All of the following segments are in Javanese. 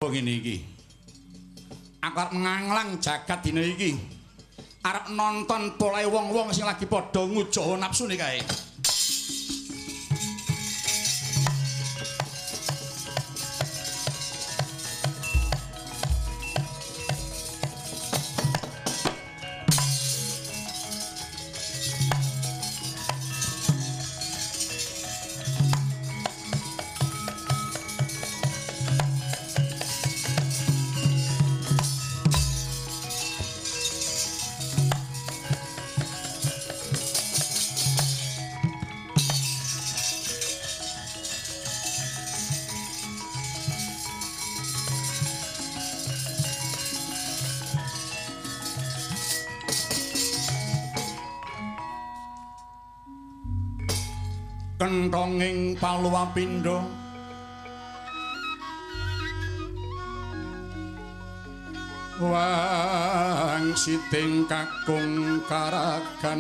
Ngene iki. Aku arep nganglang jagat dina iki. Arep nonton polahe wong-wong sing lagi padha ngujoh nafsune kae. Kenthonging paluwapindha wangsiting kakung karagan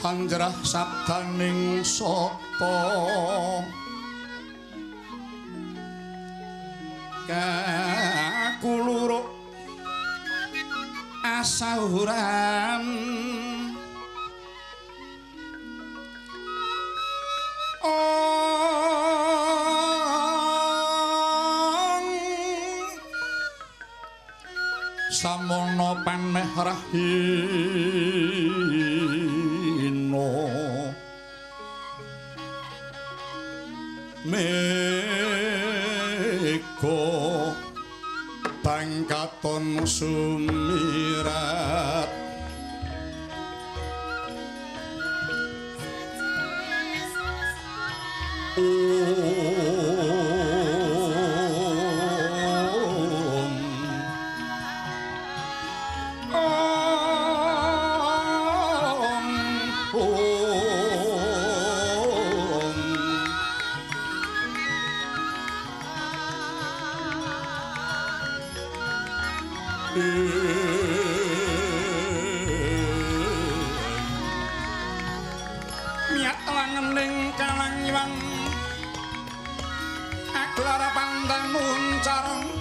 hanjrah sabdaning sapa kakuluruk asahuran ong samono paneh rahina mega bangkaton sumirat om om om miat langening kalangiwang aglara pandang muncarong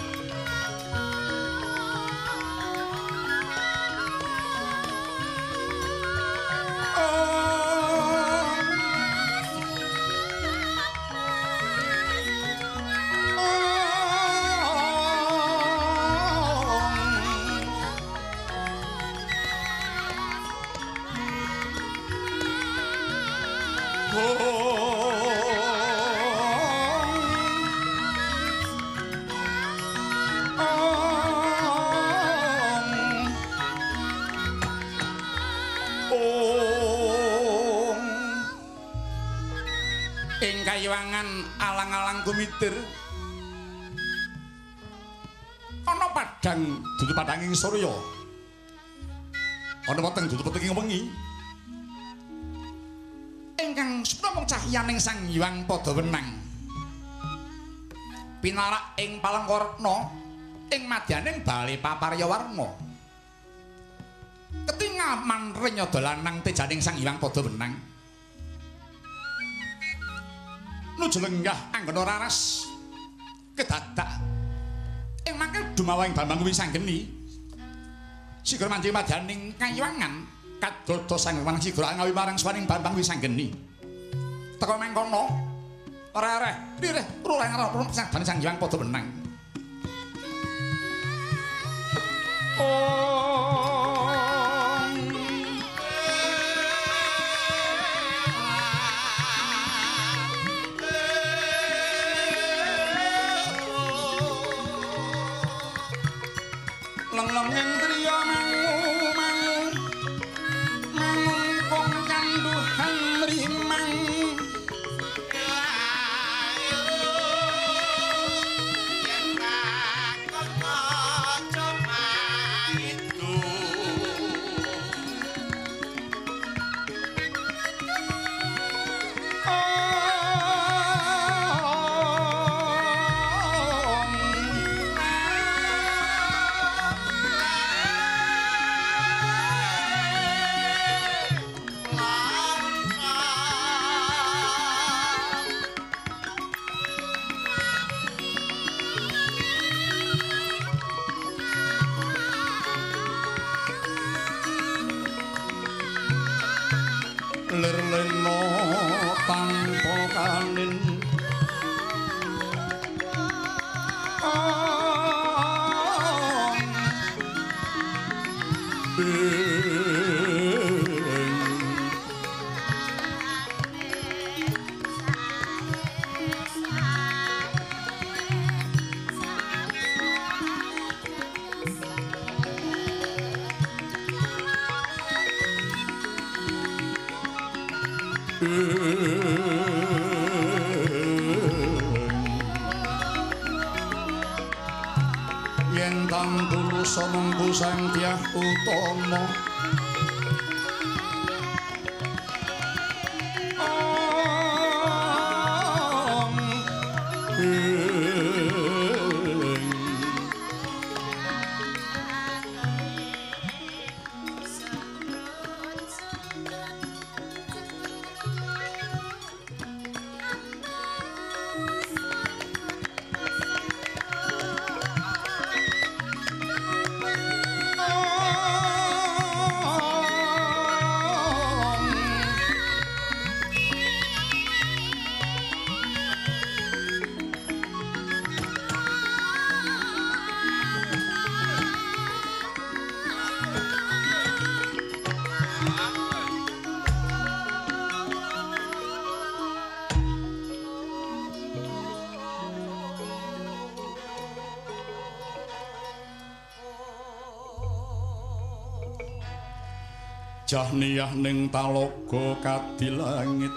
ing kayiwangan alang-alang kumitir ana padhang dudu padhanging surya ana weteng dudu wetenging wengi ingkang supramung cahyaning Sang Hyang Padha wenang pinarak ing Palengkarna ing madyaning bale paparya warna ketingal manrenyada lanang tejaning Sang Hyang Padha wenang nuju lenggah anggana raras kedadak ing mangke dumawahing Bambang Wisanggeni sigra manjing madyaning kayiwangan kadodos Sang Hyang sigra ngawi marang swaning Bambang Wisanggeni teka mangkono rereh rireh rureh ngarep sabdane Sang Hyang Padha wenang leng-lenging triya mangu mangu mangungkung kanduhan rimang yen takon aja maidu Yen tang tulus mengku Sang Dyah Utama. Jahniyah ning talaga kadilangit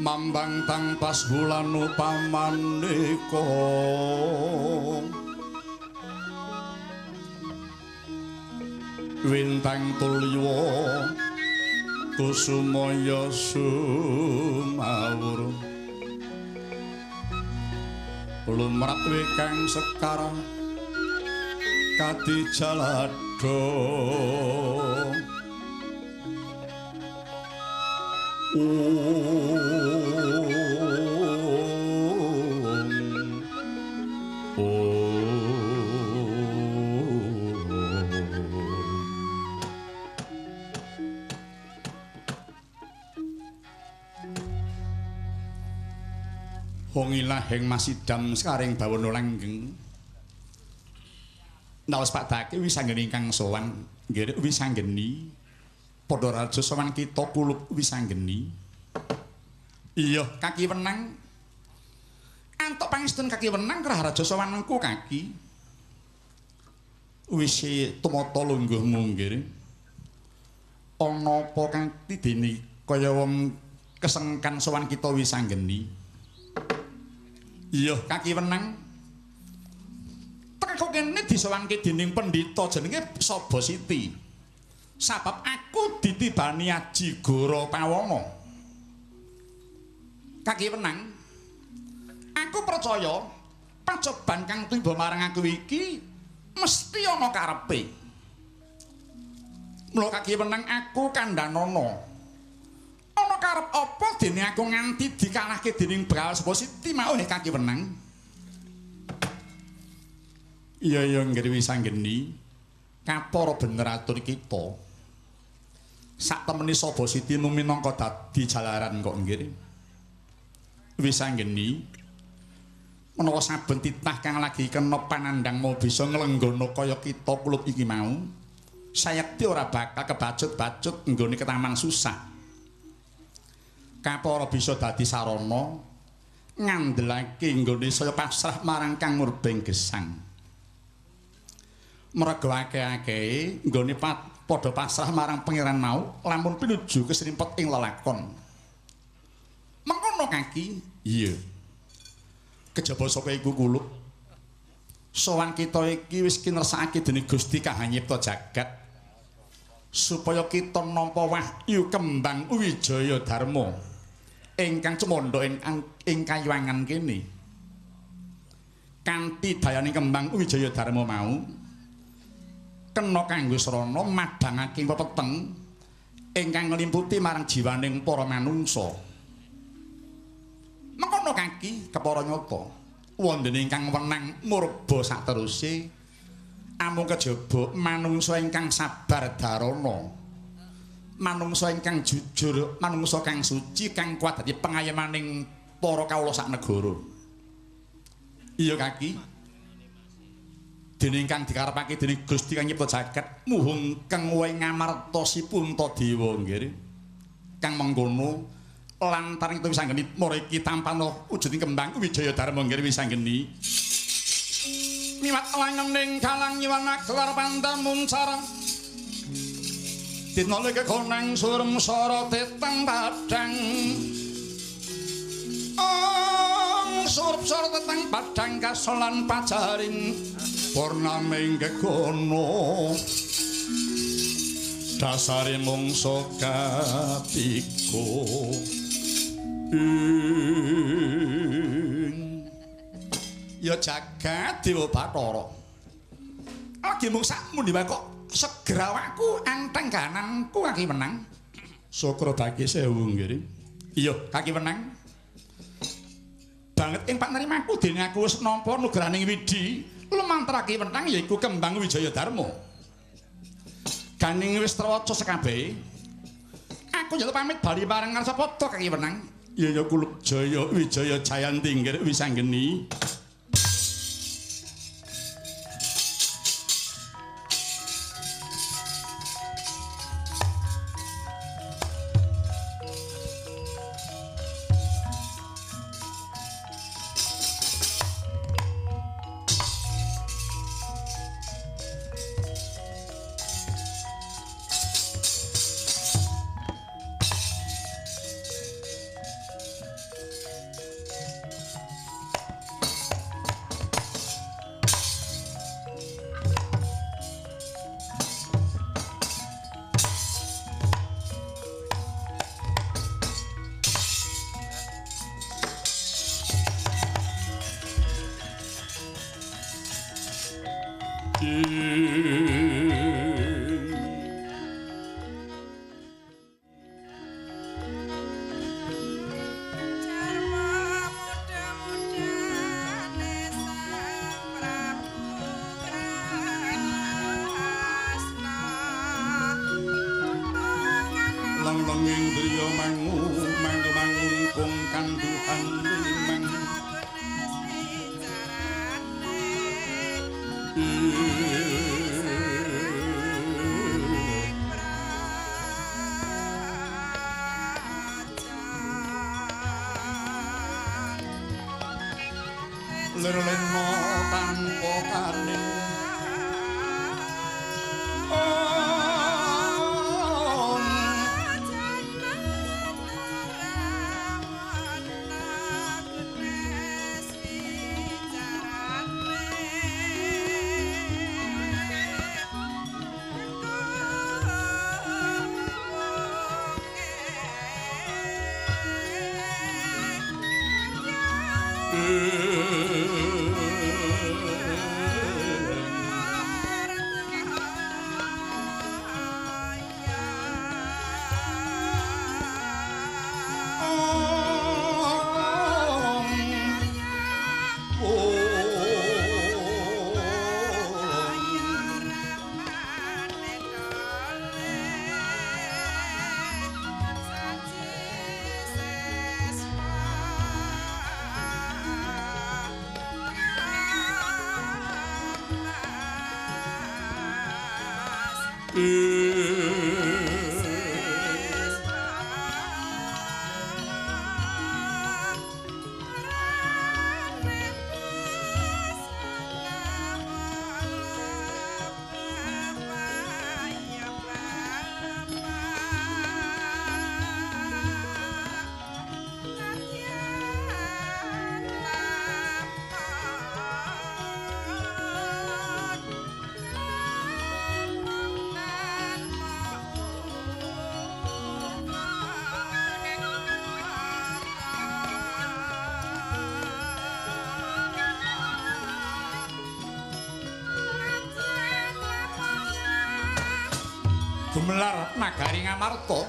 mambang tang pas hulanu pamaneka wintang tulya kusumaya sumawur lumrah wekang sekar kadi jalado. Wong ilaheng masidam sekaring bawana langgeng. Naos padake wisanggeni ingkang sowan nggih wisanggeni padha raja sowan kita kulup wisanggeni. Iya kaki wenang antuk pangestun kaki wenang krah raja sowanku kaki wis tumata lungguhmu nggih. Ana apa kang dene kaya wong kesengkan sowan kita wisanggeni. Iya kaki wenang teko kene disowanke dening pendhita jenenge Saba Siti. Sabab aku ditibani aji Goro Pawana. Kaki wenang, aku percaya pacoban kang tiba marang aku iki mesti ana karepe. Mula kaki wenang aku kandhanana. Ana karep apa dene aku nganti dikalahke dening Bral Saba Siti mau kaki wenang. Iya iya nggih wisanggeni kapara bener atur kita. Sak temene Saba Siti minangka dadi jalaran kok nggih. Wisanggeni menawa saben titah kang lagi kena panandhang mau bisa nglenggana kaya kita kulup iki mau, sayekti ora bakal kebacut-bacut nggone ketaman susah. Kapara bisa dadi sarana ngandelake nggone saya pasrah marang Kang Murbeng Gesang. Merga akeh-akehe nggone padha pasrah marang pangeran mau lamun pinuju kesrimpet ing lelakon. Mengkono kaki? Iya. Kejaba saka iku kulup sowan kita iki wis kinersakake dening Gusti Kang Nyipta jagat supaya kita nampa wahyu kembang wijaya dharma ingkang cemandha ing kayuwangan kene. Kanthi dayane kembang wijaya dharma mau kena kanggo srana madhangake pepeteng ingkang nglimputi marang jiwaning para manungsa. Mengkono kaki kepara nyata wonten ingkang wenang murba sateruse amung kejaba manungsa ingkang sabar darana, manungsa ingkang jujur, manungsa kang suci kang kuat dadi pengayemaning para kawula sak negara. Iya kaki. Dene ingkang dikarepake dening Gusti kang nyipta jagat muhung kang wae ngamarta Sipunta Dewa nggih. Kang mengkono lantaran itu wisanggeni mriki tampana wujuding kembang wijaya dharma nggih wisanggeni. Miwat langening galang nyiwana gelar pandamuncara. Sidinale kekonang surem sorote teng padang. Ong surep sorote teng padang kasolan pajaring purnaming kekono. Dasare mungsa katiga. Ya jagat Dewa Bathara. Lagi mung sakmuni wae kok segera awakku anteng kananku kaki menang. Sukra bagi sewu nggih. Iya, kaki menang. Banget ing panerimaku dene aku wis nampa nugrahaning Widi lumantar kaki menang yaiku Kembang Wijaya Dharma. Ganing wis trawaca sekabehe. Aku njaluk pamit bali marang Ngarsapada kaki menang. Iya ya kulup Jaya Wijaya Jayanti nggih Wisanggeni. Gumelar nagari Ngamarta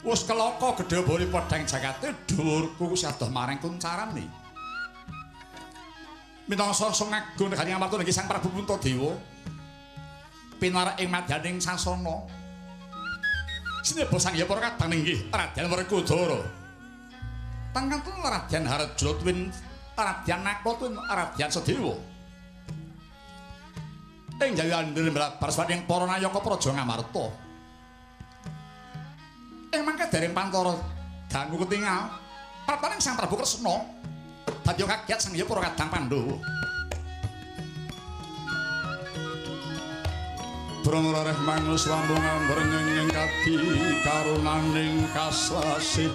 wis kelaka gedhe boli pedhang jagate dhuwurku wis adoh maring kuncarane. Minangsa sungagung nagari Ngamarta niki Sang Prabu Puntadewa pinarak ing madyaning sasana. Sineba Sang Hyang para kadang inggih Raden Werkudara. Tangkantun Raden Harjuna tuwin Raden Nakula tuwin Raden Sadewa. Ing jawi andhir mlabar saking para nayaka Praja Ngamarta. Ing mangke dereng pantara dangu ketingal prataning Sang Prabu Kresna dadi kaget Sang Hyang para kadang Pandhawa. Brahma reh mangus lambung ambrengeng kadi karunaning kasasih.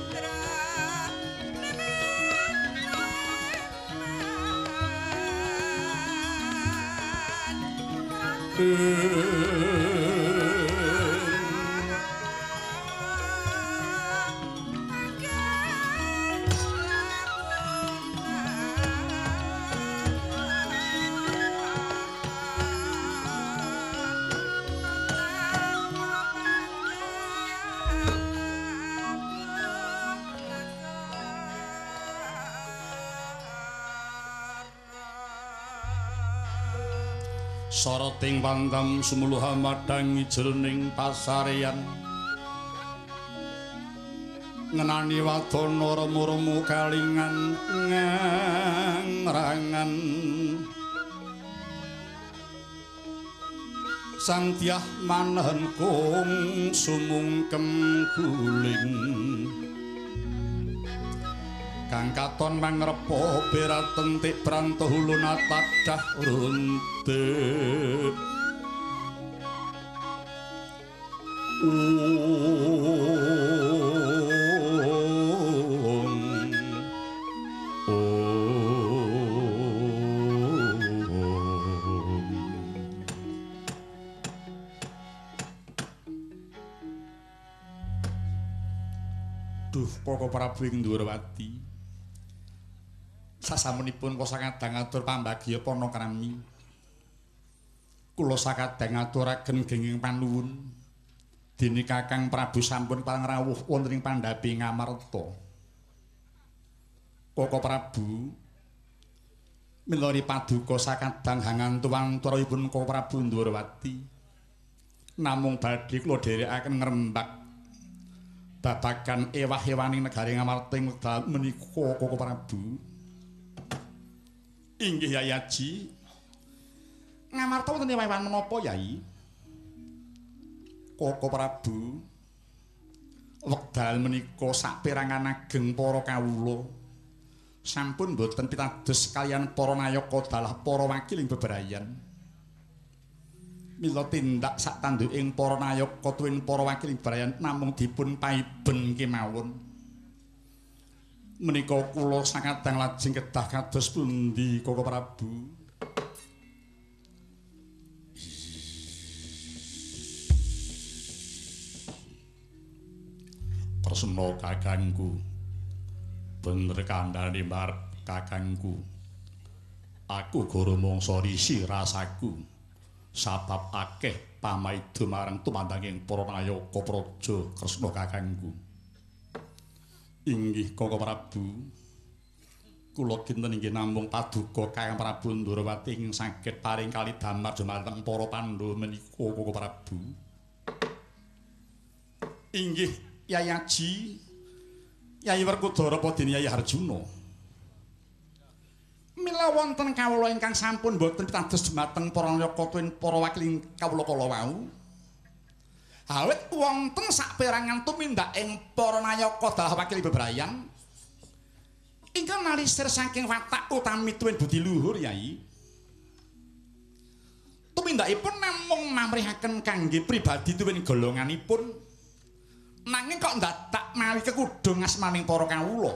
Soroting pandam sumuluh madhangi jroning pasareyan ngenani wadana remu-remu kalingan ngrangan sang dyah manehen kung sumungkem guling kang katon mangrepa beraten tik pranto hulun atadah runtik. Duh Koko Prabu ing Ndhurawati, sasampunipun kula sakadang atur pambagya panakrami, kula sakadang aturaken genging panuwun dene Kakang Prabu sampun pareng rawuh wonten ing pandhapi Ngamarta. Koko Prabu milari paduka sakadang hangantu-wanturipun Koko Prabu Ndhurawati, namung badhe kula dherekaken ngrembak babagan ewah-ewaning negari Ngamarta ing wekdal menika Koko Prabu. Inggih Yai Aji. Ngamarta wonten ewah-ewan menapa Yai? Koko Prabu, wekdal menika saperangan ageng para kawula sampun boten pitados kaliyan para nayaka dalah para wakil ing bebrayan. Mila tindak sak tanduking para nayaka tuwin para wakil ing bebrayan namung dipun paiben kemawon. Menika kula sakadang lajeng kedah kados pundi Koko Prabu? Kresna kakangku, bener kandhane mar kakangku. Aku goro mangsa risi rasaku sabab akeh pamaida marang tumandanging para nayaka praja. Kresna kakangku. Inggih Koko Prabu, kula kinten inggih namung paduka Kakang Prabu Ndhurawati ing saged paring kalidamar dumateng para Pandhawa menika Koko Prabu. Inggih Yai Aji, Yai Werkudara apa dene Yai Harjuna. Mila wonten kawula ingkang sampun boten pitados dumateng para nayaka tuwin para wakil kawula kala wau. Awit wonten saperangan tumindak ing para nayaka dalah wakil bebrayan ingkang nalisir saking watak utami tuwin budi luhur Yai. Tumindakipun namung mamrihaken kangge pribadi tuwin golonganipun, nanging kok ndadak mawi kekudung asmaning para kawula.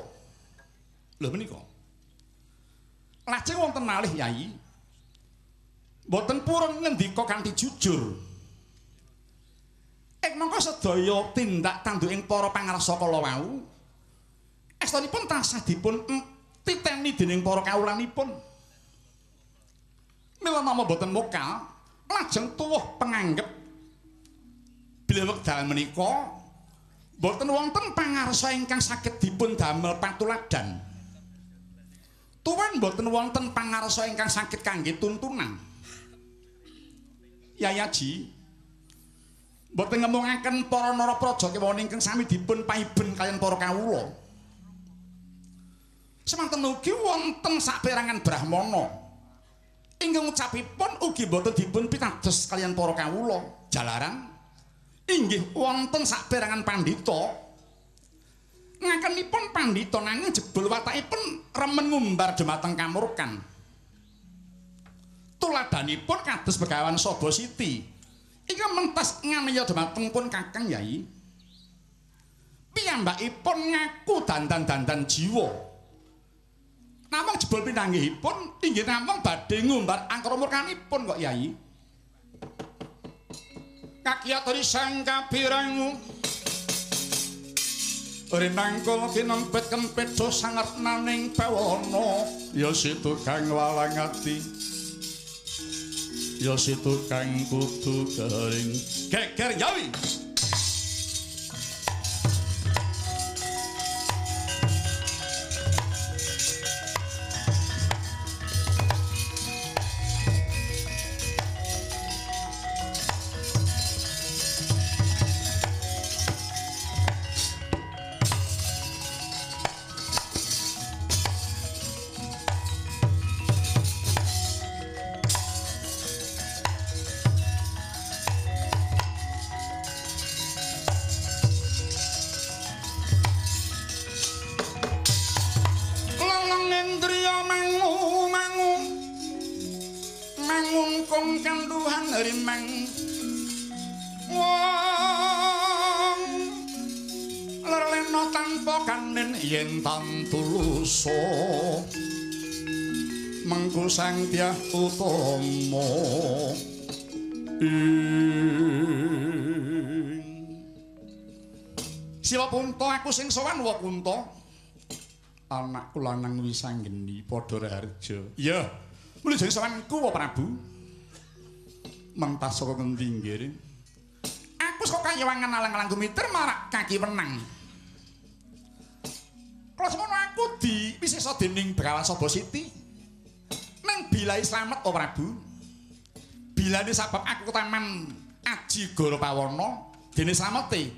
Lho menika lajeng wonten malih Yai, mboten purun ngendika kanthi jujur. Ing mangka sedaya tindak tanduking para pangarsa kala wau estunipun tansah dipun titeni dening para kawulanipun. Mila nama boten mokal lajeng tuwuh penganggep bilih wekdal menika boten wonten pangarsa ingkang saged dipun damel patuladan. Tuwin boten wonten pangarsa ingkang saged kangge tuntunan. Yai Aji, mboten ngemungaken para narapraja kemawon ingkang sami dipun paiben kaliyan para kawula. Semanten ugi wonten saperangan brahmana ingkang ucapipun ugi mboten dipun pitados kaliyan para kawula. Jalaran inggih wonten saperangan pandhita ngakenipun pandhita nanging jebul watakipun remen ngumbar dumateng kamurkan. Tuladhanipun kados Begawan Saba Siti Iki mentas nganiya dhumateng pun Kakang Yai. Piyambakipun ngaku dandan-dandan jiwa. Namung jebul pinanggihipun inggih namung badhe ngumbar angkara murkanipun kok Yai. Kakiyaturi sang kabirangu rinangkul kinempet kempet do sanget naning bawana ya situ kang walang ati ya situ kang kudu kering geger Yawi. Yen tantulusa mengku sang Dyah Utama Siwa Punta aku sing sowan wa Punta anakku lanang Wisanggeni padha raharja. Iya mula jeneng sowanku wa Prabu mentas saka ngendi nggih aku saka kayewangan alang-alang gumiter marak kaki wenang. Kala semono aku diwisesa dening Begawan Saba Siti. Nang bilai slamet o Prabu. Bilane sabab aku ketaman Aji Goro Pawana dene slamete.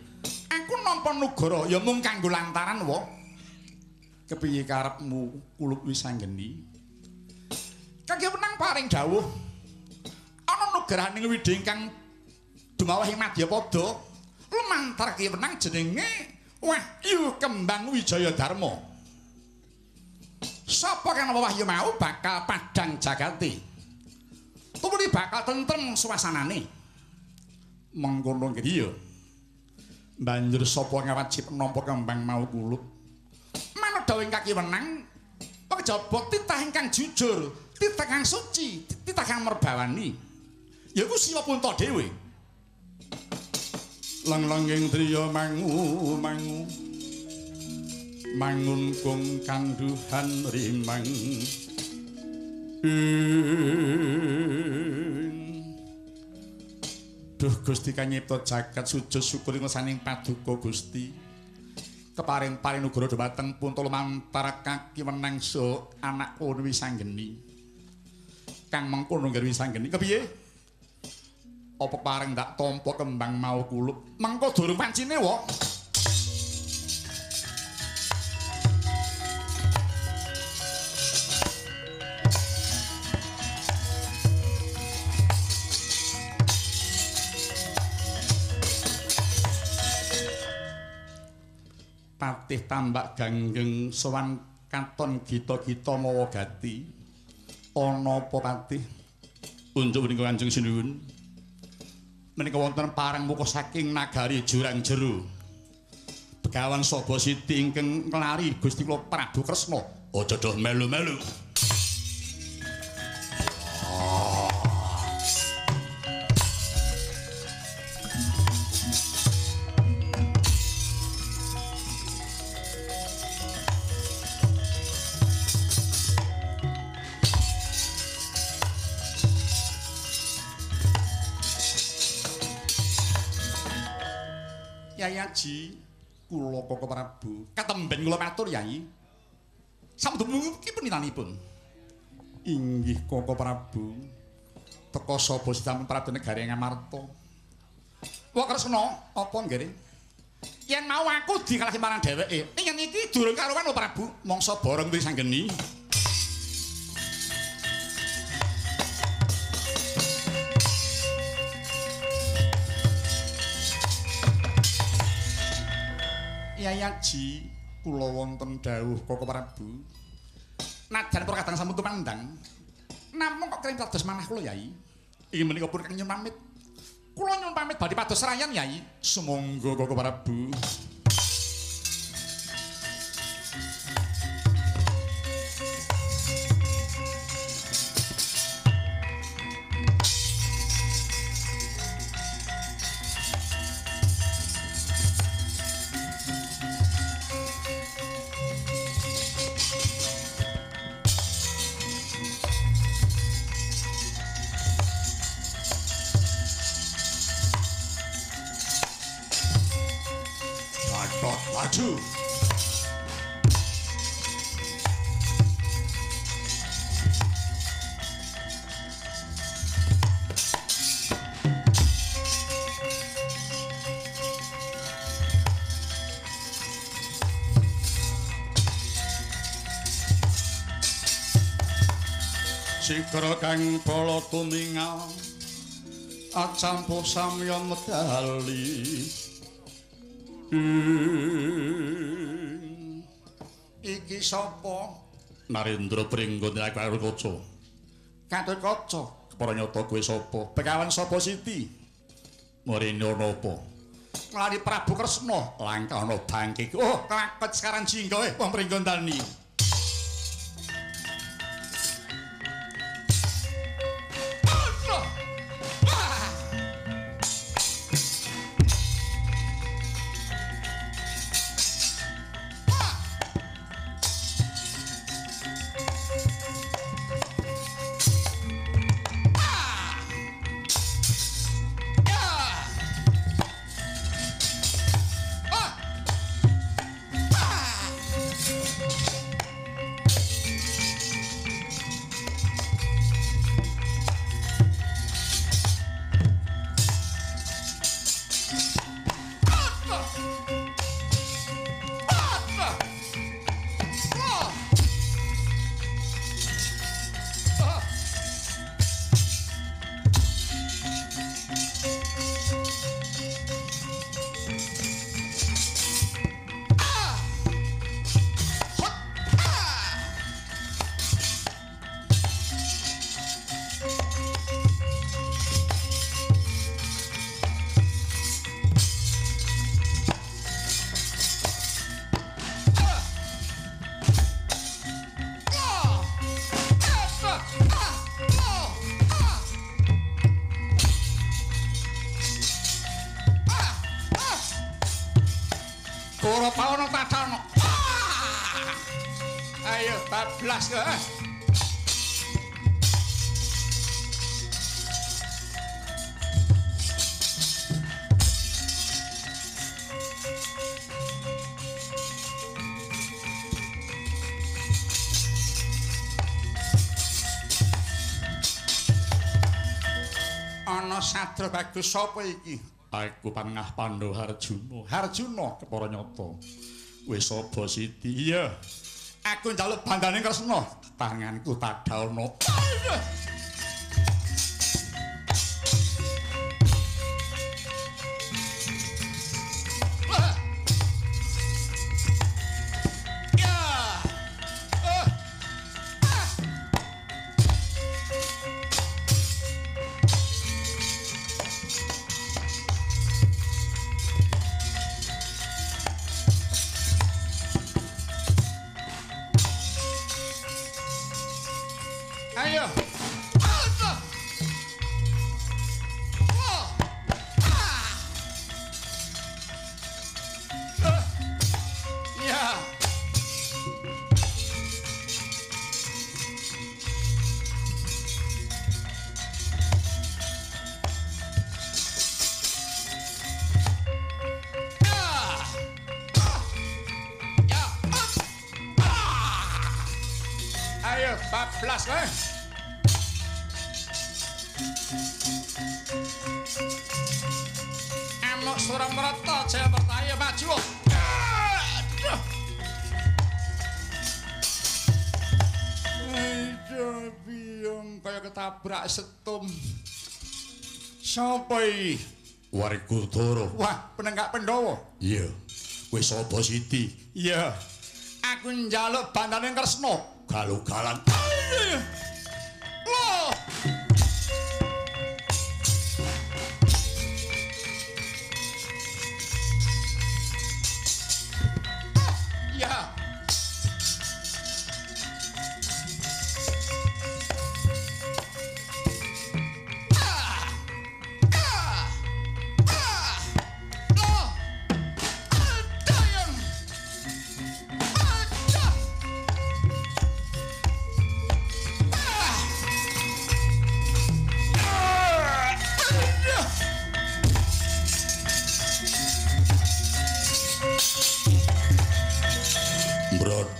Aku nampa nugara ya mung kanggo lantaran wa. Kepiye karepmu kulup Wisanggeni? Kaki wenang paring dawuh. Ana nugrahaning widhi ingkang dumawah ing Madyapada lumantar ki wenang jenenge Wahyu Kembang Wijaya Dharma. Sapa kang nampa wahyu mau bakal padhang jagate. Tumuli bakal tentrem suasanane. Mengkono nggih ya. Banjur sapa kang wajib nampa kembang mau kulup? Manut dawuhing kaki wenang, kejaba titah ingkang jujur, titah kang suci, titah kang merbawani. Ya iku Siwa Punta dhewe. Lang-langing driya mangu mangu mangun kung kanduhan rimang duh Gusti kang nyipta jagat sujud syukur ing saning paduka Gusti keparing-paring nugroho dhumateng Punta lumantar kaki wenang sok anakku Wisanggeni kang mengkono nggih Wisanggeni kepiye apa pareng ndak tampa kembang mau kulup mengko durung pancine wa. Patih Tambak Ganggeng sowan katon gita-gita mawa gati ana apa patih unjuk menika Kanjeng Sinuwun menika wonten parang muka saking nagari Jurang Jero. Begawan Saba Siti ingkang nglari Gusti kula Prabu Kresna. Aja doh melu-melu. Yai Aji, kula Koko Prabu, katemben kula matur Yai. Sampun iki penitanipun. Inggih Koko Prabu. Teka sapa sampun Prabu negari Ngamarta. Wa Kresna, apa nggih? Yen mau aku dikalahi marang dheweke, yen iki durung karuan lho Prabu, mangsa bareng Wisanggeni. Yai Aji, kula wonten dawuh Koko Prabu. Najan para kadang sampun tumandang, namung kok krim dados manah kula Yai. Inggih menika pun kang nyuwun pamit. Kula nyuwun pamit badhe pados rayan, Yai. Sumangga Koko Prabu. Maju. Sikra kang pala tumingal acampuh samya medali. Iki sapa? Narendra Pringgo Gatotkaca. Gatotkaca, kepara nyata kowe sapa? Begawan sapa Siti? Mrene ana apa? Nglari Prabu Kresna, langkah ana bangke. Oh, kelakot sekarang jingga wong Pringgondani. Ayo bablas ya. Ana sadra bagus sapa iki? Aku Pangah Pandhawa Harjuna. Harjuna kepara nyata. Wis sapa Siti? Iya. Aku njaluk bandane Kresna, tanganku tadhaono. Ayo. Ya. Ya. Ayo bablas kowe. Amok Suramrata Jayamerta, ayo maju. Aduh. Aduh, biyong kaya ketabrak setum. Sapa iki? Werkudara. Wah, penenggak Pandhawa. Iya. Kowe sapa Siti? Iya. Aku njaluk bandane Kresna. Galugalan. Loh.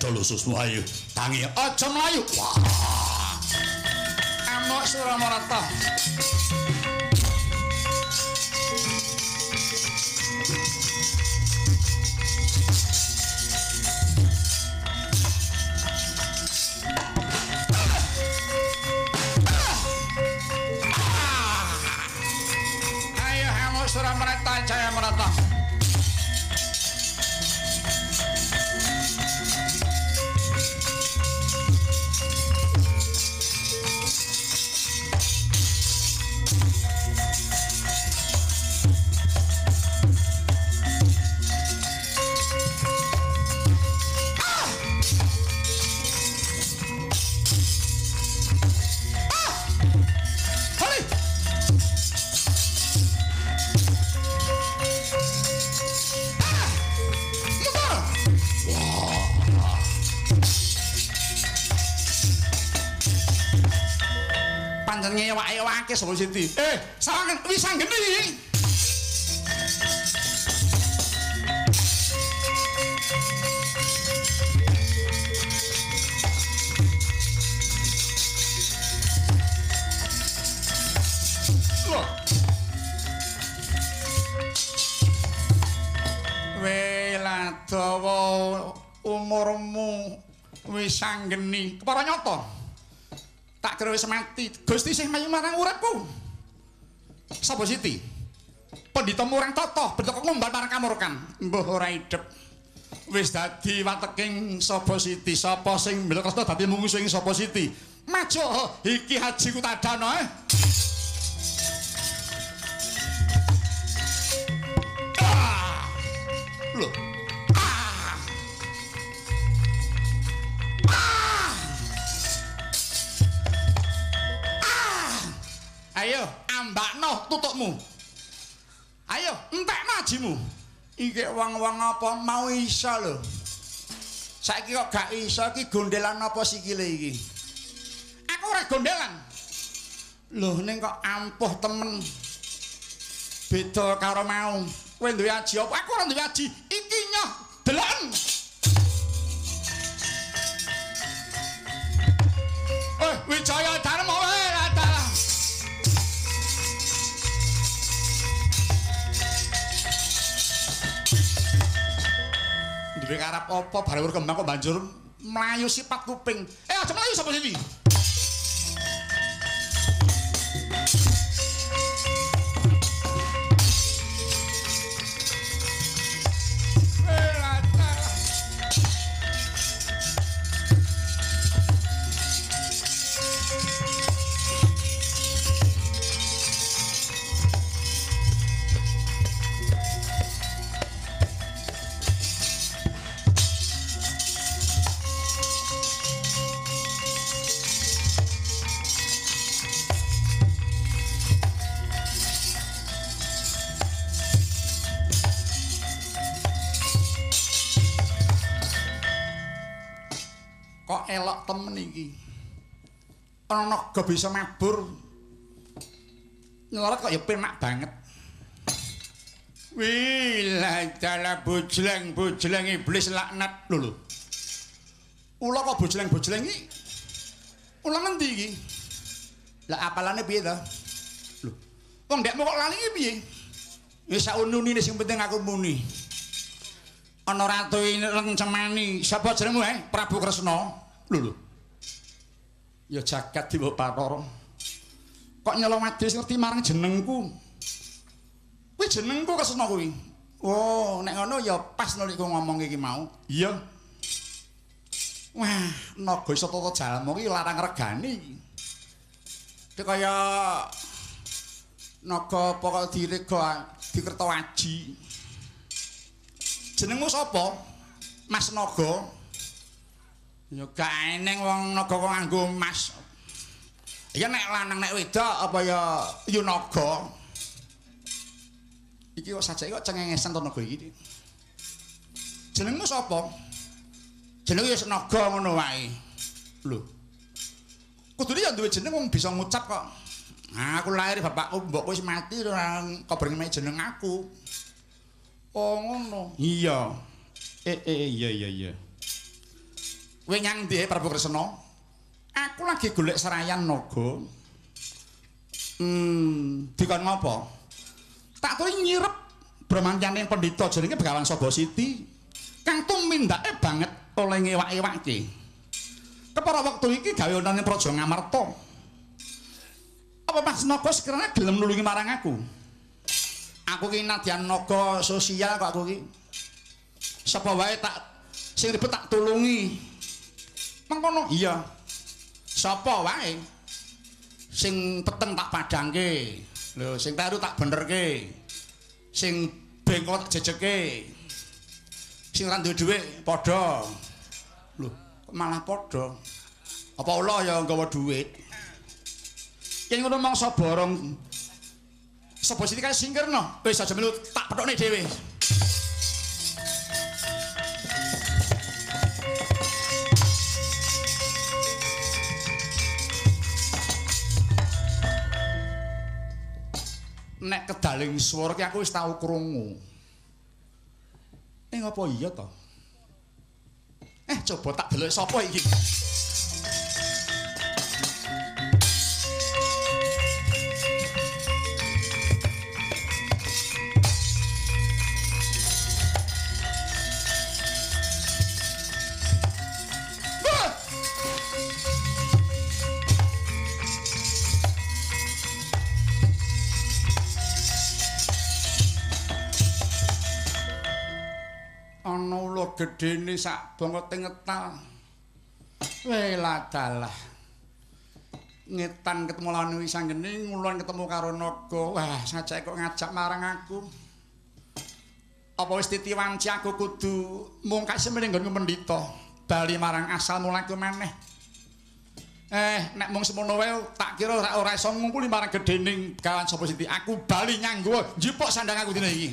Odol ususmu ayo. Tangi aja mlayu. Wah. Amuk Suramarata. Ayo amuk Suramarata jaya merata. Ngewake-wake sapa Siti? Sawangen wis anggeni. Loh. Weladawa umurmu wis anggeni. Kepara nyata. Tak kira wis mati. Gusti sing mayu marang uripku. Sapa Siti? Pendhita murang tata, bentuk ngumbal marang kamurkan. Mbuh ora idep. Wis dadi wateking sapa Siti? Sapa sing mbela Kresna dadi mungsuh ing sapa Siti? Maju iki hajiku tadana eh. Ah! Lho. Ah! Ah! Ayo ambakno tutukmu. Ayo entekno ajimu. Iki wong-wong apa mau iso lho. Saiki kok gak iso iki gondelan apa sikile iki? Aku ora gondelan. Lho ning kok ampuh temen. Beda karo mau. Kowe duwe aji apa? Aku ora duwe aji. Iki nyoh deloken. Wijaya Dharma wae adalah. Duwe karep apa bareng kembang kok banjur mlayu sipat kuping. Aja mlayu sapa sini? Kok elok temen iki. Ana naga bisa mabur. Nyelorot kok ya penak banget. Wih, dalah bojleng-bojleng iblis laknat lho lho. Ula kok bojleng-bojleng iki? Ula ngendi iki? Lah apalane piye to? Lho, wong ndekmu kok lali iki piye? Wis sak ununine sing penting aku muni. Ana ratu ireng cemani. Sapa jenengmu, Prabu Kresna? Lho lho. Ya jagat Dewa Bathara. Kok nyelowadi ngerti marang jenengku? Kuwi jenengku Kresna kuwi. Oh, nek ngono ya pas naliku ngomong iki mau. Iya. Wah, naga iso tata jalma iki larang regane iki. Iki kaya naga apa kok direga dikerta aji. Jenengmu sapa? Mas Naga. Ya gak eneng wong naga kok nganggo mas. Ya nek lanang nek wedok apa ya ya naga. Iki kok sajake kok cengengesan to naga iki. Jenengmu sapa? Jenenge ya naga ngono wae. Lho. Kudune ya duwe jeneng wong bisa ngucap kok. Nah, aku lahir bapakku mbokku wis mati ora kober jeneng aku. Oh ngono. Iya. Iya. Kowe nyang ndi Prabu Kresna? Aku lagi golek serayan naga. Dikon ngopo? Tak turi nyirep brahmantyaning pendhita jenenge Begawan Sabasiti kang tumindake banget oleh ngewak-ewake. Kepara wektu iki gawe ana ning Praja Ngamarta. Apa Mas Naga sekiranya gelem nulungi marang aku? Aku ki nadyan naga sosial kok aku ki. Sapa wae tak sing ribet tak tulungi. Mengkono iya. Sapa wae sing peteng tak padhangke. Lho, sing kleru tak benerke. Sing bengkok tak jejeke. Sing ora duwe dhuwit padha. Lho, kok malah padha. Apa ula ya nggawa dhuwit? Yen ngono mangsa borong sapa sithik kae singkirna. Wis aja melu tak pethukne dhewe. Nek kedaling swara ki aku wis tau krungu. Ning apa iya to? Coba tak delok sapa iki. Ana ula gedene sak bangote ngetal. Weladalah. Ngetan ketemu lawan Wisanggeni, ngulon ketemu karo naga. Wah, sajake kok ngajak marang aku. Apa wis titi wanci aku kudu mungkase mrene nggon pendhita, bali marang asal mulaku maneh. Nek mung semono wae tak kira ora iso ngungkuli marang gedhening Begawan Sabasiti. Aku bali nyanggo njupuk sandang aku dina iki.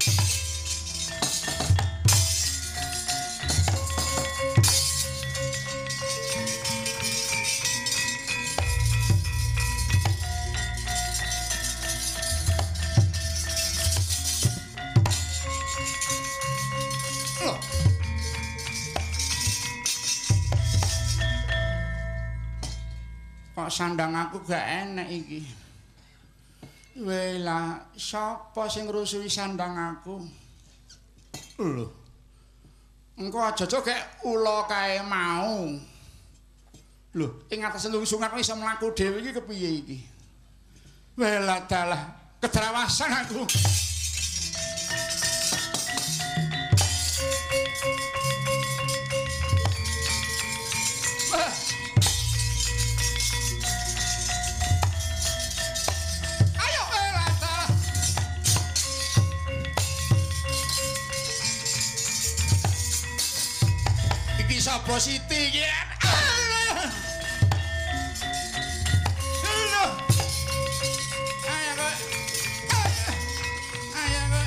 Kok sandang aku gak enek iki. Welah, sapa sing ngrusuhi sandang aku? Lho. Engko aja-aja kek ula kae mau. Lho, ing atase lungsungan kok iso mlaku dhewe iki kepiye iki? Welah dalah, kedrawasan aku. Sapa Siti iki? Lho. Ayo kok. Ayo kok.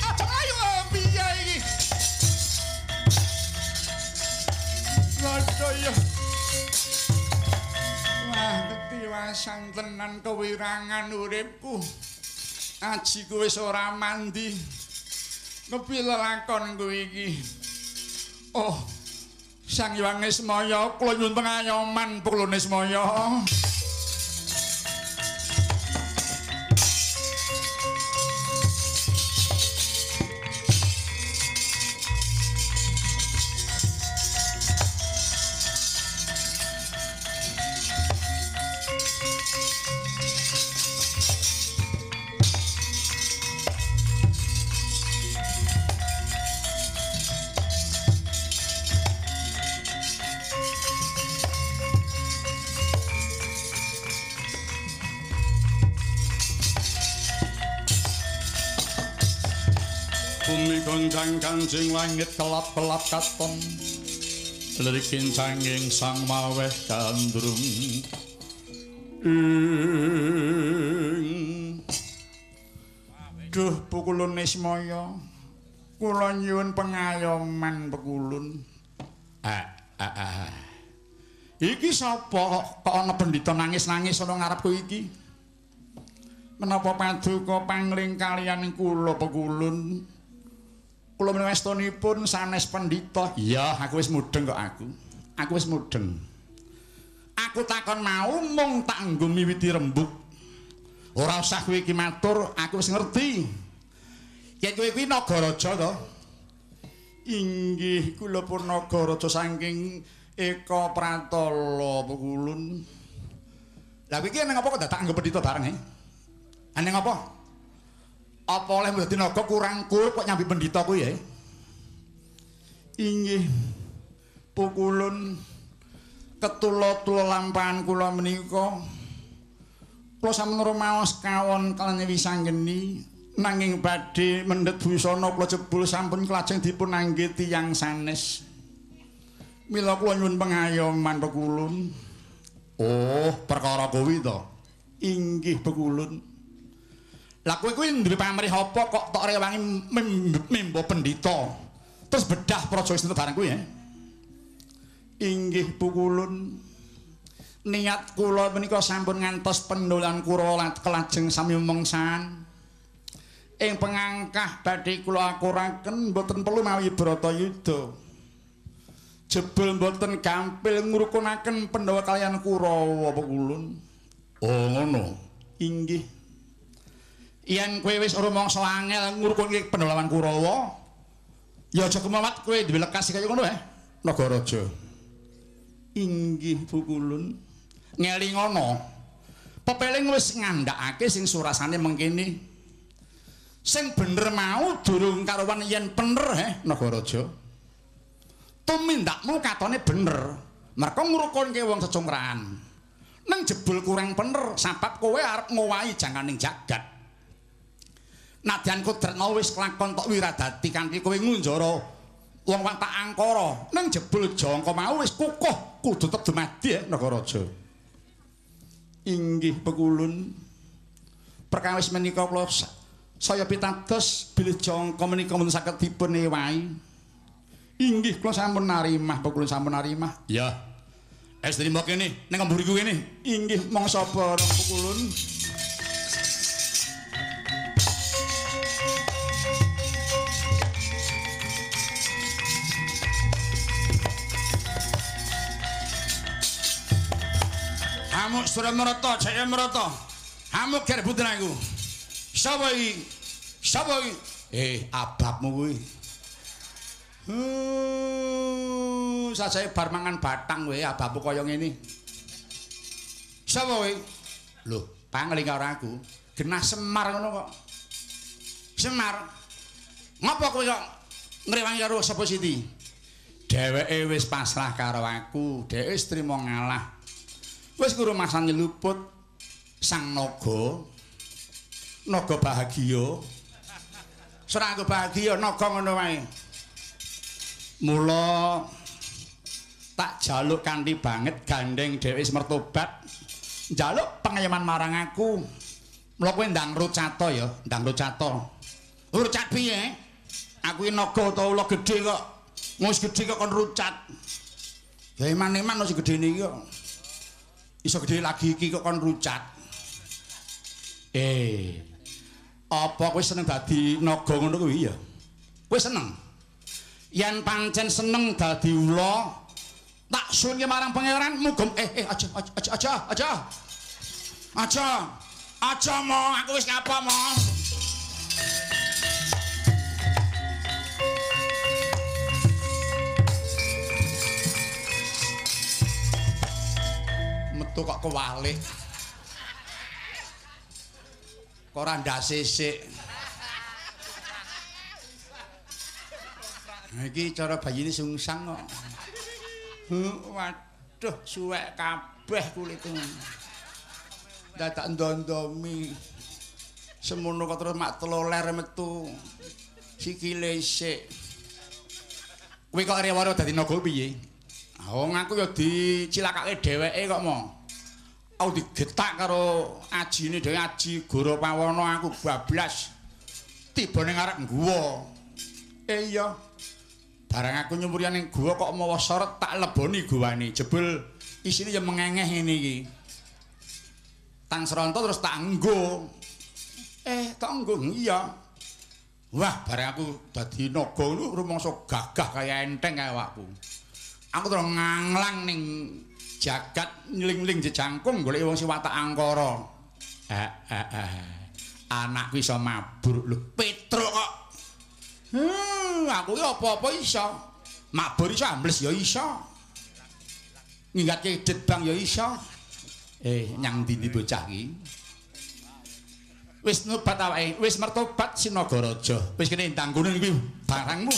Aja mlayu piye iki? Lho ya. Ketiwasan tenan kewirangan uripku. Ajiku wis ora mandi. Kepiye lelakonku iki? Oh, Sang Hyang Nismaya, kula nyuwun pengayoman Pukul Nismaya. Bumi gonjang ganjing langit kelap-kelap katon lirikin canging sang maweh gandrung ing. Duh Pukulun Nismaya, kula nyuwun pengayoman Pukulun. Iki sapa kok ana pendhita nangis-nangis ana ngarepku iki? Menapa paduka pangling kaliyan kula pekulun? Kula menawi astunipun sanes pendhita. Iya, aku wis mudheng kok aku. Aku wis mudheng. Aku takon mau mung tak nggo miwiti rembug. Ora usah kowe iki matur, aku wis ngerti. Yen kowe kuwi Nagaraja to? Inggih, kula pun Nagaraja saking Eka Pratala pekulun. Lah kowe iki nang apa kok dadak nggo pendhita bareng he? Aneng apa? Apa oleh dadi naga kurang kur kok nyambi pendhita kuwi ya? Inggih. Pukulun ketula-tula lampahan kula menika. Kula sampun rumaos kawon kaliyan wisanggeni nanging badhe mendhet busana kula jebul sampun kelajeng dipun angge tiyang sanes. Mila kula nyuwun pengayoman pekulun. Oh, perkara kuwi to. Inggih pekulun. Lah kowe kuwi duwe pamrih apa kok tok rewangi membo pendhita. Terus bedah Praja Wisnu bareng kuwi ya. Inggih pukulun. Niat kula menika sampun ngantos pendolan Kurawa kelajeng sami mengsan. Ing pengangkah badhe kula akuraken mboten perlu mawi Bratayuda. Jebul mboten gampil ngrukunaken Pandhawa kaliyan Kurawa pekulun. Oh ngono. Inggih. Yen kowe wis rumangsa angel ngrukunke Pandhawa lawan Kurawa, ya aja kemawat kowe duwe lekas kaya ngono Nagaraja. Inggih pukulun. Ngelingono. Pepeling wis ngandhakake sing surasane mengkene. Sing bener mau durung karuwan yen bener Nagaraja. Tumindakmu katone bener. Merko ngrukunke wong secongkrakan. Neng jebul kurang bener sabab kowe arep ngowahi jangkaning jagat. Nadyan kodrat mau wis kelakon tok wiradati kanthi kowe ngunjara wong watak angkara neng jebul jangka mau wis kukuh kudu tetep dumadi Nagaraja. Inggih pekulun. Perkawis menika kula saya pitados bilih jangka menika mboten saged dipun ewahi. Inggih kula sampun narimah pekulun sampun narimah. Ya. Wis trimo kene ning mburiku kene. Inggih mangsa bareng pekulun. Amuk Suramarata, Jayamarata. Amuk gerbutan aku. Sapa iki? Sapa iki? Ababmu kuwi. Sajae bar mangan batang kowe ababmu kaya ngene. Sapa kowe? Lho, pangling karo aku. Genah Semar ngono kok. Semar. Ngopo kowe kok ngrewangi karo sapa Siti? Dheweke wis pasrah karo aku, dheweke wis trima ngalah. Wis kurumasan nyeluput sang naga. Naga bahagia. Serangga bahagia naga ngono wae. Mula tak jaluk kanthi banget gandeng dhewe wis mertobat. Njaluk pengayoman marang aku. Mula kowe ndang rucata ya, ndang rucata. Rucat piye? Aku iki naga utawa ula gedhe kok. Wis gedhe kok kon rucat. Ya eman-eman wis gedene iki kok. Iso gedhe lagi iki kok kon rucat. Apa kowe seneng dadi naga ngono kuwi ya? Kowe seneng? Yen pancen seneng dadi ula, tak suwunke marang pangeran muga aja aja aja aja. Aja. Aja mo, aku wis ngapa mo. Metu kok kewalik. Kok ora ndase sik. Iki cara bayine sungsang kok. Waduh, suwek kabeh kulitku. Dadak ndondomi. Semono kok terus mak teloler metu. Sikile sik. Kowe kok rewa-rewa dadi naga piye? Wong aku ya dicilakake dheweke kok mo. Aku digetak karo ajine dhewe aji Goro Pawana aku bablas. Tibane ngarep guwa. Iya. Barang aku nyumurian ning guwa kok mawa sorot tak leboni guwane. Jebul isine ya mengengeh ngene iki. Tang seronto terus tak enggo. Tak enggo iya. Wah, bareng aku dadi naga ngono rumangsa gagah kaya enteng kaya awakku. Aku terus nganglang ning jagat nyling-ling jejangkung golek wong sing watak angkara. Anakku iso mabur lho, Petruk kok. Aku iki apa-apa iso. Mabur iso, ambles ya iso. Nginggatke det bang ya iso. Nyang ndi bocah iki? Wis nobat awake, wis mertobat Sinagaraja. Wis kene ndang kuning kuwi barangmu.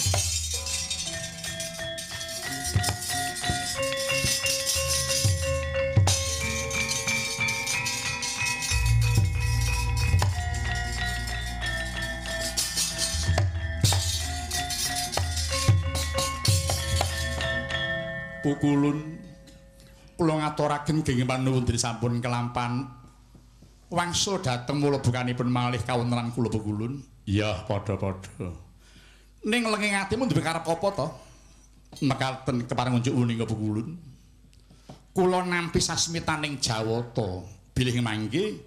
Pukulun kula ngaturaken genging panuwun dene sampun kelampan wangsul dhateng mula bukanipun malih kawontenan kula Pukulun. Iya, padha-padha. Ning lenging atimu duwe karep apa to? Mekaten kepareng unjuk wuninga Pukulun. Kula nampi sasmitaning Jawata, bilih mangke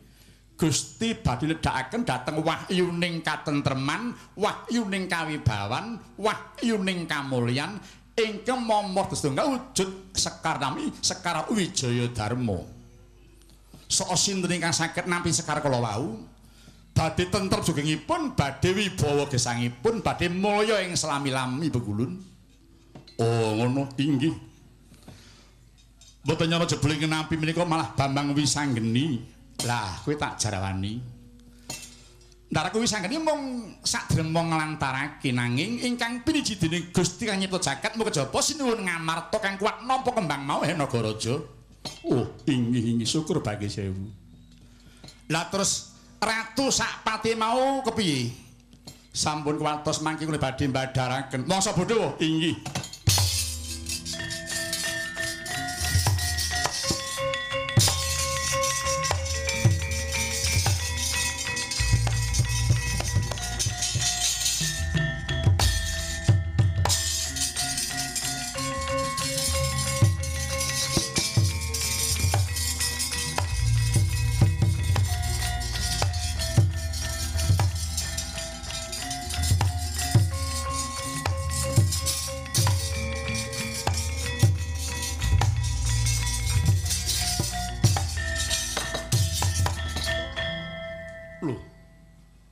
Gusti badhe ledhakaken dhateng wahyuning katentreman, wahyuning kawibawan, wahyuning kamulyan ingkang momor setunggal wujud sekar nami Sekar Wijaya Dharma. Sok sinten ingkang saged nampi sekar kala wau badhe tentrem sugengipun, badhe wibawa gesangipun, badhe mulya ing selami-lami Bekulun. Oh ngono, inggih. Mboten nyana jebule nampi menika malah Bambang Wisanggeni. Lah kowe tak jarawani. Ndaraku Wisanggeni mung sadrema nglantarake nanging ingkang piniji dening Gusti kang nyipta jagat muga kejaba sinuwun ngamarta kang kuat nampa kembang mau Nagaraja. Oh, inggih inggih syukur bagi sewu. Lah terus ratu sakpati mau kepiye? Sampun kuwatos mangke kula badhe mbadharaken. Mangsa bodho inggih.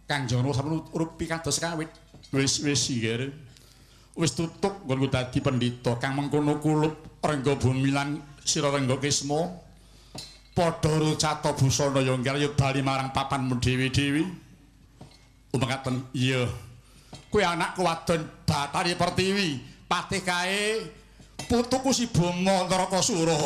Kanjeng Rama sampun rupi kados kawit. Wis wis inggih. Wis tutuk nggonku dadi pendhita kang mengkono kulup rengga bumi lan sira rengga kisma. Padha rucata busana ya nggih ya bali marang papanmu dhewe-dhewe. Umekaten iya. Kowe anakku wadon Bathari Pertiwi, patih kae putuku si Bama Narakasura.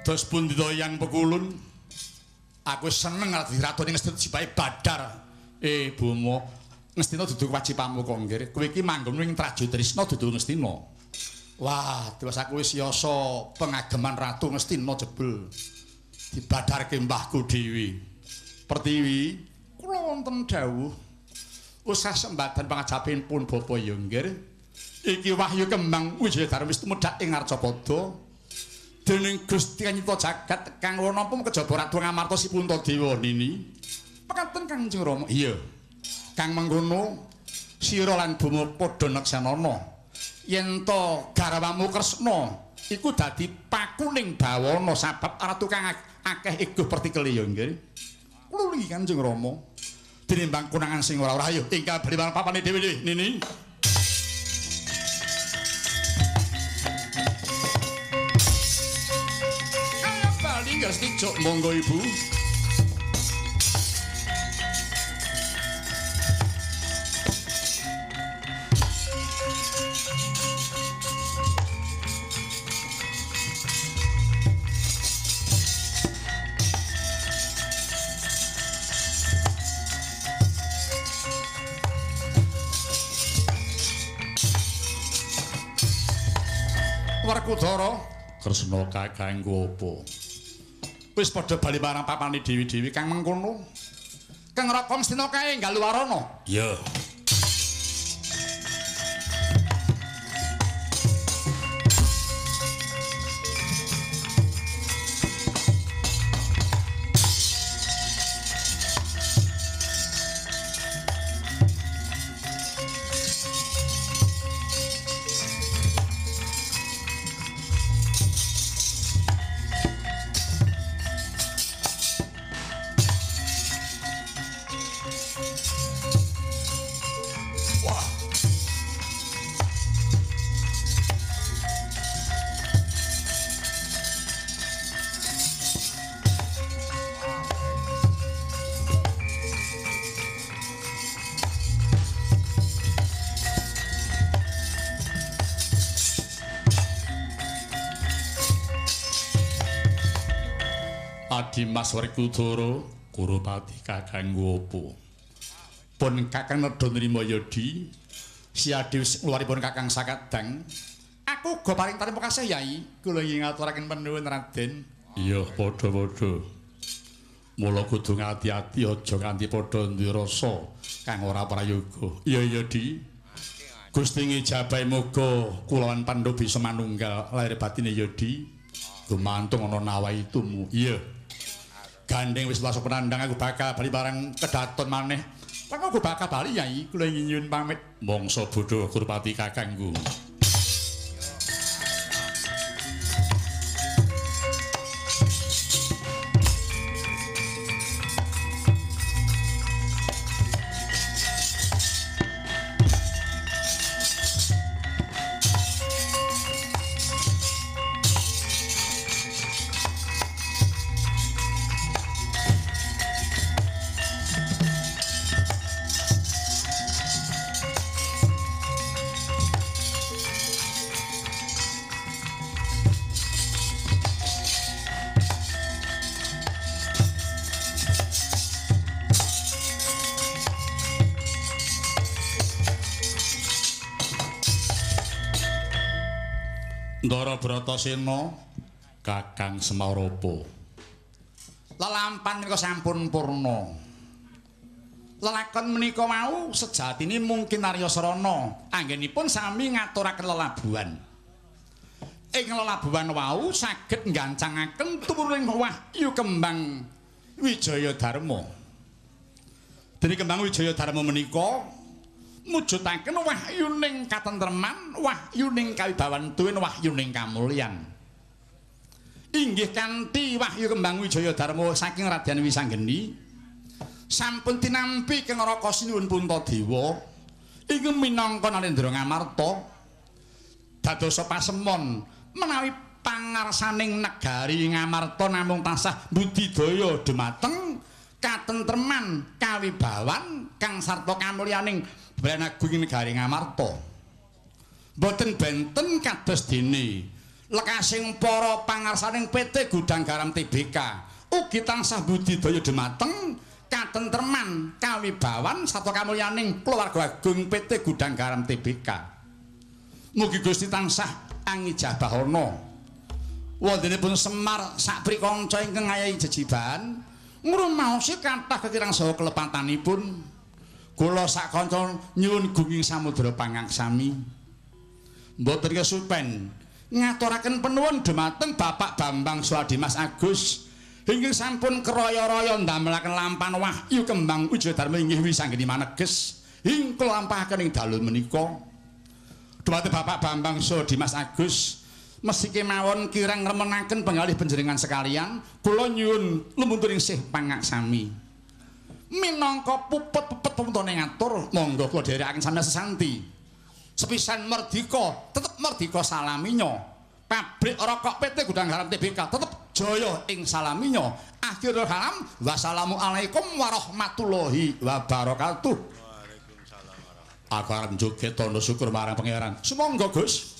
Dos pundi to Yang Pekulun? Aku seneng dadi ratune Ngastina sibahe Badar. Bama, Ngastina dudu kewajibanmu kok nggih. Kowe iki manggon ing Trajutrisna dudu Ngastina. Wah, tiwas aku wis yasa pengageman Ratu Ngastina jebul. Dibadarke mbahku dhewe. Pertiwi, kula wonten dawuh. Usah sembadan pangajapipun Bapa ya nggih. Iki wahyu kembang Wijaya Dharma wis tumedhak ing Arcapada. Dening Gusti kang nyipta jagat kang napa kejaba Ratu Ngamarta si Puntadewa nini. Pekaten Kangjeng Rama. Iya. Kang mengkono sira lan Bama padha neksanana yen to garwamu Kresna iku dadi pakuning bawana sabab ratu kang akeh ego pertikele ya nggih. Kula iki Kangjeng Rama. Tinimbang konangan sing ora-ora ayo ingkang bali marang papane dhewe-dhewe nini. Ngerti monggo Ibu. Werkudara, Kresna kakangku apa? Wis padha bali marang papane dewi-dewi kang mengkono. Kang Raka Ngastina kae enggal warana. Iya. Adimas Werkudara, Kurupati kakangku apa? Pun kakang nedha nrima ya, Di. Siadi wis ngluwaripun kakang sakadang. Aku uga paring tarima kasih, Yai. Kula ingin ngaturaken panuwun Raden. Iya, padha-padha. Mula kudu ngati-ati aja nganti padha duwe rasa kang ora prayoga. Iya iya, Di. Gusti ngijabahi muga kula lan Pandhawa bisa manunggal lahir batine ya, Di. Gumantung ana nawaitumu. Iya. Gandeng wis langsung penandang aku bakal bali barang kedaton maneh. Lan aku bakal bali, Yai. Kula ingin nyuwun pamit. Mongso bodho Kurupati kakangku. Ndara Bratasena Kakang Semarapa. Lelampan menika sampun purna. Lelakon menika mau sejatine mungkin Arya Srana anggenipun sami ngaturaken lelabuhan. Ing lelabuhan wau saged nggancangaken tumuruning wahyu kembang Wijaya Dharma. Dene kembang Wijaya Dharma menika mujudaken wahyuning katentreman, wahyuning kawibawan tuwin wahyuning kamulyan. Inggih kanthi wahyu kembang Wijaya Dharma saking Raden Wisanggeni sampun tinampi keng Raka Sinuwun Puntadewa ingkang minangka Narendra Ngamarta dadosa pasemon menawi pangarsaning negari Ngamarta namung tansah budidaya dumateng katentreman kawibawan kang sarta kamulyaning Bayan agung negari Ngamarta. Mboten benten kados dene lekasing para pangarsaning PT Gudang Garam Tbk ugi tansah budidaya dumateng katentreman kawibawan sarta kamulyaning keluarga agung PT Gudang Garam Tbk. Mugi Gusti tansah angijabahana. Wontenipun Semar saprikanca ingkang ngayahi jejibahan ngrumaosi kathah kekirang saha kelepatanipun. Kula sak kanca nyuwun gunging samudra pangaksami. Mboten kesupen ngaturaken penuwun dumateng Bapak Bambang Suwadimas Agus ingkang sampun kraya-raya ndamelaken lampan wahyu kembang Wijaya Dharma inggih Wisanggeni maneges ing kula lampahaken ing dalu menika. Dumateng Bapak Bambang Suwadimas Agus mesti kemawon kirang ngremenaken penggalih panjenengan sekalian, kula nyuwun lumunturing sih pangaksami. Minangka pupet-pupet pementone ngatur, monggo kula dherekaken sami sesanti. Sepisan merdika, tetep merdika salaminya. Pabrik rokok PT Gudang Garam Tbk tetep jaya ing salaminya. Akhirul kalam, wassalamualaikum warahmatullahi wabarakatuh. Waalaikumsalam warahmatullahi. Aku arep joget tandha syukur marang pangeran. Sumangga, Gus.